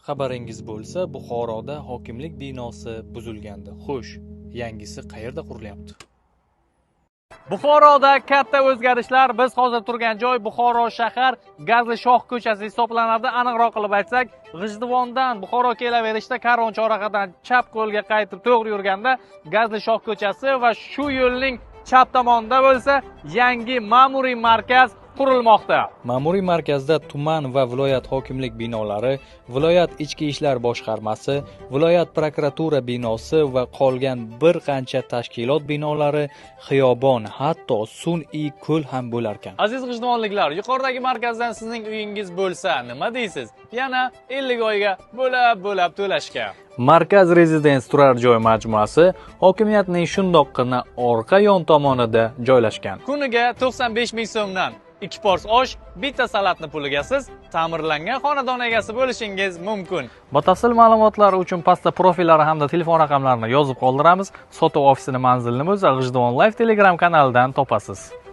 Xabaringiz bo'lsa, Buxoroda hokimlik binosi buzilgandi. Xo'sh, yangisi qayerda qurilyapti? Buxoroda katta o'zgarishlar. Biz hozir turgan joy Buxoro shahar Gazli Shoh ko'chasi hisoblanadi. Aniqroq qilib aytsak, G'ijduvondan Buxoro kelaverishda Karvon chorrahadan chap qo'lga qaytib to'g'ri yurganda Gazli Shoh ko'chasi va shu yo'lning chap tomonida bo'lsa yangi ma'muriy markaz qurilmoqda. Ma'muriy markazda tuman va viloyat hokimlik binolari, viloyat ichki ishlar boshqarmasi, viloyat prokuratura binosi va qolgan bir qancha tashkilot binolari, xiyobon, hatto sun'iy ko'l ham bo'larkan. Aziz g'ijduvonliklar, yuqoridagi markazdan sizning uyingiz bo'lsa, nima deysiz? Yana 50 oyga bo'lab-bo'lab to'lashga. Markaz Residence turar joy majmuasi hokimiyatning shundoqqina orqa yon tomonida joylashgan. Kuniga 95 ming so'mdan 2 pors osh, bitta salatni puliga siz ta'mirlangan xonadon egasi bo'lishingiz mumkin. Batafsil ma'lumotlar uchun pastda profillari hamda telefon raqamlarini yozib qoldiramiz. Sotuv ofisini manzilini bo'lsa G'ijduvon Live Telegram kanalidan topasiz.